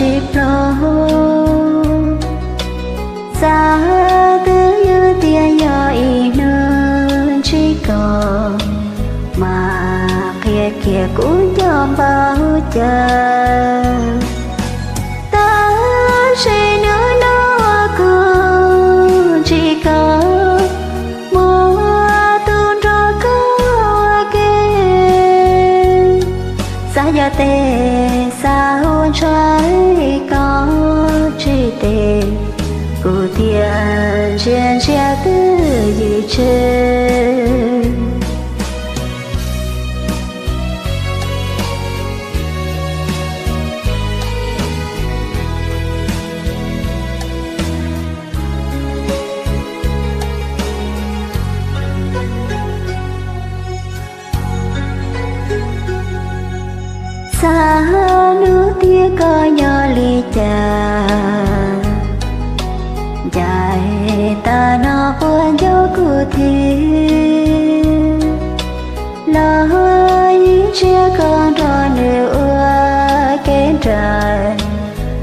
tsis plaub. Xav twb ywg tias yog ib hnub ntsib koj, mas qhia kiag kuv nco npaum cas. Tab sis hnub no kuv ntsib koj, muaj tus nrog koj ua ke. Xav yog tes xav hu ntshai koj tsis tes, kuv thiaj ntsia ntsia twj ywm tseg. Xav hnub tiag koj nyob li cas, ncaim tag no puas nco kuv thiab. Los ib ntsia koj nrog nws ua ke nraim,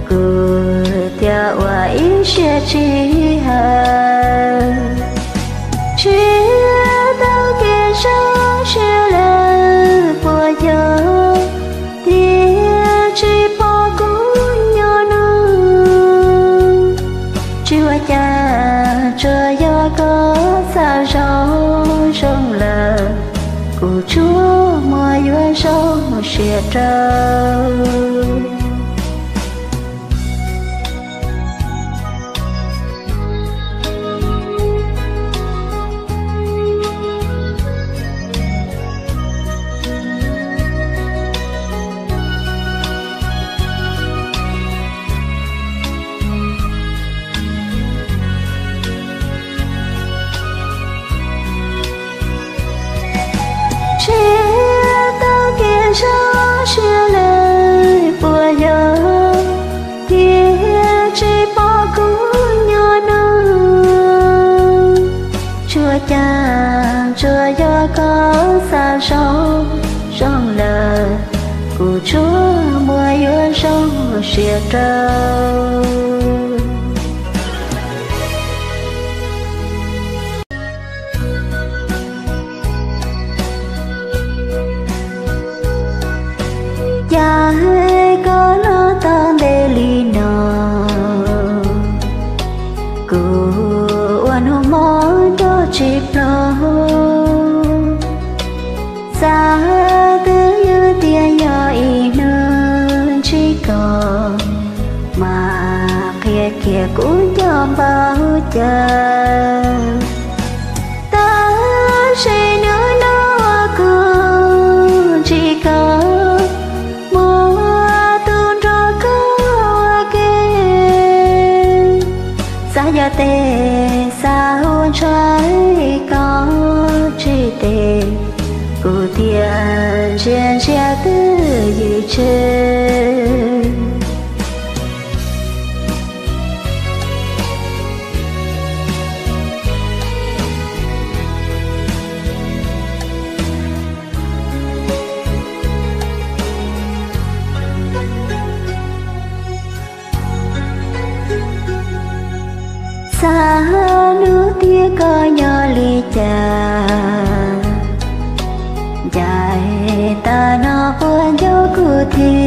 kuv thiaj ua ib siab tsis hawm. Ntsib tau kev zoo siab lawm puas yog, thiaj tsis pom kuv nyob no. Tsis ua cas, tsuas yog koj xav zoo zoo lawm, kuv tsuas muaj yuav zoo siab rau. Ntsib tau kev zoo siab lawm puas yog, thiaj tsis pom kuv nyob no. Tsuas cas tsuas yog koj xav zoo zoo lawm, kuv tsuas muaj yuav zoo siab rau. Cas koj los tau ntev li no, kuv ua hnub mob nco tsis plaub. Xav twb ywg tias yog ib hnub ntsib koj, mas qhia kiag kuv nco npaum cas. Tab sis hnub no kuv ntsib koj, muaj tus nrog koj ua ke. Xav yog tes xav hu ntshai koj tsis tes, kuv thiaj ntsia ntsia twj ywm tseg. Xav hnub tiag koj nyob li cas, ncaim tag no puas nco kuv thiab.